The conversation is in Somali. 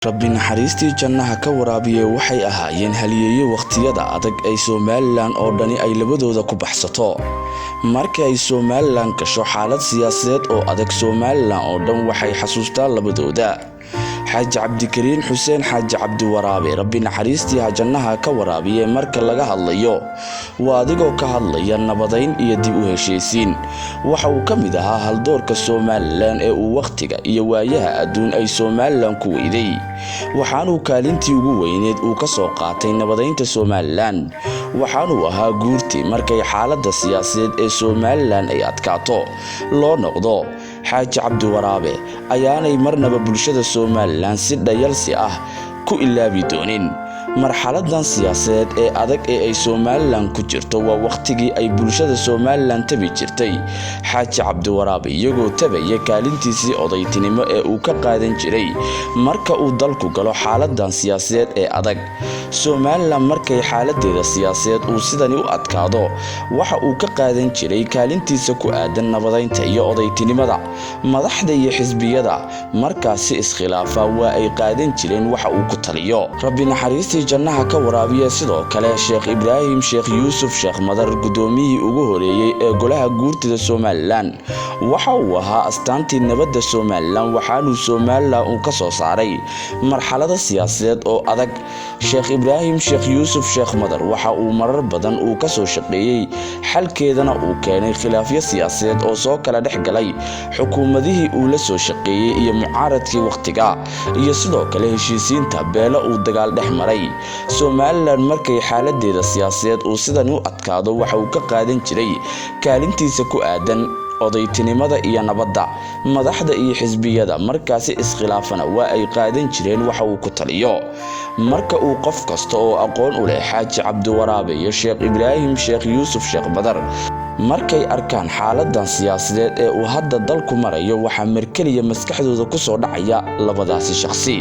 Rabbi naxariistii jannaha ka waraabiye, waxay ahaayeen halyeeye wakhtiyada adag ay Somalilan oo dhani ay labadooda ku baxsato. Marka ay Somalilan gasho xaalad siyaasadeed oo adag, Somalilan oo dhan waxay xasuustaan labadooda. Xaaji Cabdikariin Xuseen Xaaji Cabdiwaraabe, Rabbi naxariistii ha jannaha ka waraabiye, marka laga hadlayo waa adigoo ka hadlaya nabadayn iyo dib u heshiisiin. Waxa uu ka mid ahaa haldoorka Somalilan ee uu wakhtiga iyo waayaha adduun ay Somalilan ku weyday, waxaanuu kaalintii ugu weyneed uu ka soo qaatay nabadaynta Somalilan. Waxaanuu ahaa guurtii markay xaaladda siyaasadeed ee Somalilan ay adkaato loo noqdo. Xaaji Cabdiwaraabe ayaanay marnaba bulshada Somalilan si dhayalsi ah ku ilaabi doonin. Marxaladan siyaasadeed ee adag ee ay Somalilan ku jirto waa wakhtigii ay bulshada Somalilan tabi jirtay Xaaji Cabdiwaraabe, iyagoo tabaya kaalintiisii odaytinimo ee uu ka qaadan jiray marka uu dalku galo xaaladan siyaasadeed ee adag. Somalilan markay xaaladeeda siyaasadeed uu sidani u adkaado, waxa uu ka qaadan jiray kaalintiisa ku aadan nabadaynta iyo odaytinimada. Madaxda iyo xisbiyada markaasi iskhilaafa waa ay qaadan jireen waxa uu ku taliyo. Rabbi naxariistii jannaha ka waraabiya. Sidoo kale Sheekh Ibraahim Sheekh Yuusuf Sheekh Madar, gudoomiyihii ugu horeeyey ee golaha guurtida Somalilan, waxa uu ahaa astaantii nabadda Somalilan, waxaanuu Somalilan uu ka soo saaray marxalada siyaasadeed oo adag. Sheekh Ibraahim Sheekh Yuusuf Sheekh Madar waxa uu marar badan uu ka soo shaqeeyey, xalkeedana uu keenay khilaafyo siyaasadeed oo soo kala dhex galay xukuumadihii uu la soo shaqeeyey iyo mucaaradkii wakhtiga, iyo sidoo kale heshiisiinta beelo uu dagaal dhex maray. Somalilan markay xaaladeeda siyaasadeed uu sidan u adkaado, waxa uu ka qaadan jiray kaalintiisa ku aadan odaytinimada iyo nabadda. Madaxda iyo xisbiyada markaasi iskhilaafana waa ay qaadan jireen waxa uu ku taliyo. Marka uu qof kasta oo aqoon u leh Xaaji Cabdiwaraabe iyo Sheekh Ibraahim Sheekh Yuusuf Sheekh Badar markay arkaan xaaladan siyaasadeed ee uu hadda dalku marayo, waxaa markeliya maskaxdooda ku soo dhacaya labadaasi shakhsi.